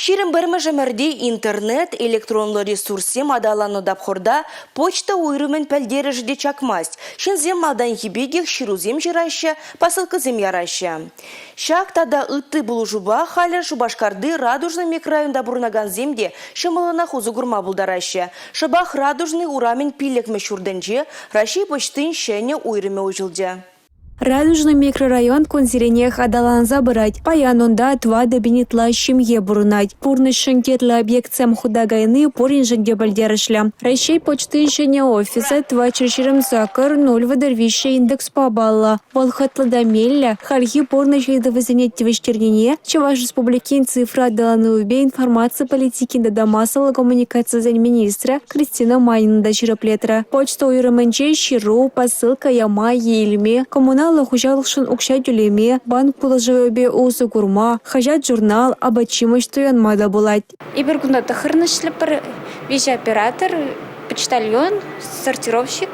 21-мӗш ӗмӗрти интернет, электронлӑ ресурссем аталаннӑ тапхӑрта почта уйрӑмӗн пӗлтерӗшӗ те чакмасть. Ҫынсем малтанхи пекех ҫырусем ҫыраҫҫӗ, посылкӑсем яраҫҫӗ. Ҫак тата ытти пулӑшупа халӗ Шупашкарти Радужный микрорайонта пурӑнакансем те ҫӑмӑллӑнах усӑ курма пултараҫҫӗ. Шӑпах Радужный урамӗн 5-мӗш ҫуртӗнче Раҫҫей почтин ҫӗнӗ уйрӑмӗ уҫӑлчӗ. Радужный микрорайон кунсеренех аталанса пырать. Паян унта 4 пин ытла ҫемье пурӑнать. Пурнӑҫшӑн кирлӗ объектсем хута кайни пуриншӗн те пӗлтерӗшлӗ. Раҫҫей почтин ҫӗнӗ офисӗ 428 033 индекспа паллӑ. Вӑл хӑтлӑ та меллӗ, хальхи пурнӑҫ ыйтӑвӗсене тивӗҫтернине Чӑваш Республикин цифра аталанӑвӗпе информаци политикин тата массӑллӑ коммуникацисен министрӗ Кристина Майнина та ҫирӗплетрӗ. Почта уйрӑмӗнче ҫыру, посылка яма е илме, коммуналлӑ хуҫалӑхшӑн укҫа тӳлеме, банк пулӑшӑвӗпе усӑ курма, хаҫат-журнал, апат-ҫимӗҫ туянма та пулать. Эпир кунта тӑххӑрӑн ӗҫлетпӗр. Виҫӗ оператор, почтальон, сортировщик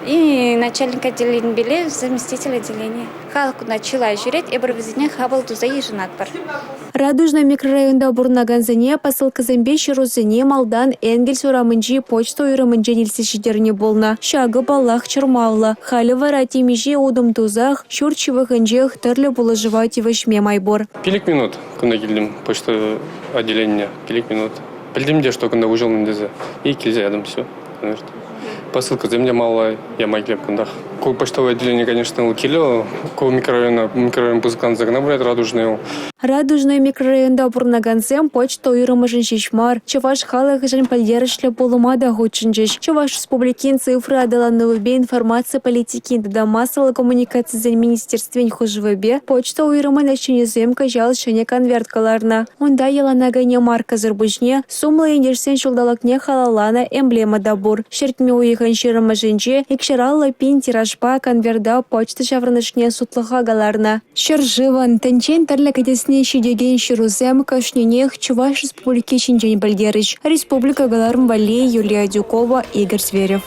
и начальник отделенипеле заместитель отделени. Халӑх кунта чылай ҫӳрет, эпир вӗсене хапӑл туса йышӑнатпӑр. Радужный микрорайонта пурӑнакансене посылкӑсемпе ҫырусене малтан Энгельс урамӗнчи почта уйрӑмӗнчен илсе ҫитернӗ пулнӑ. Ҫакӑ, паллах, чӑрмавлӑ. Халӗ вара темиҫе утӑм тусах ҫурт ҫывӑхӗнчех тӗрлӗ пулӑшӑва тивӗҫме май пур. 5 минут кунта килтӗм почта отделенине, 5 минут. Пӗлтӗм те, что кунта уҫӑлнӑ тесе. И килсе ятӑм, все. Посылкӑсем те малалла яма килеп кунтах. Ку почтовое отделение, конечно, кирлӗ. Ку микрорайона, микрорайон пысӑкланса кӑна пырать Радужный ул. Радужный микрорайонта пурӑнакансем почта уйрӑмӗшӗн ҫеҫ мар, чӑваш халӑхӗшӗн пӗлтерӗшлӗ пулӑма та хутшӑнчӗҫ. Чӑваш Республикин цифра аталанӑвӗпе информаци политикин тата массӑллӑ коммуникацисен министерствин хушӑвӗпе почта уйрӑмӗн ӗҫченӗсем кӑҫал ҫӗнӗ конверт кӑларнӑ. Унта йӑлана кӗнӗ маркӑсӑр пуҫне Сумлӑ ентешсен ҫулталӑкне халалланӑ эмблема та пур. Ҫӗртме уйӑхӗн 20-мӗшӗнче 250 пин тиражпа конверта почта ҫаврӑнӑшне сутлӑха кӑларнӑ. Ҫӗршывӑн, тӗнчен тӗрлӗ кӗтесне ҫитекен ҫырусем кашнинех Чӑваш Республики ҫинчен пӗлтерӗҫ. Республика кӑларӑм валли Юлия Адюкова, Игорь Зверев.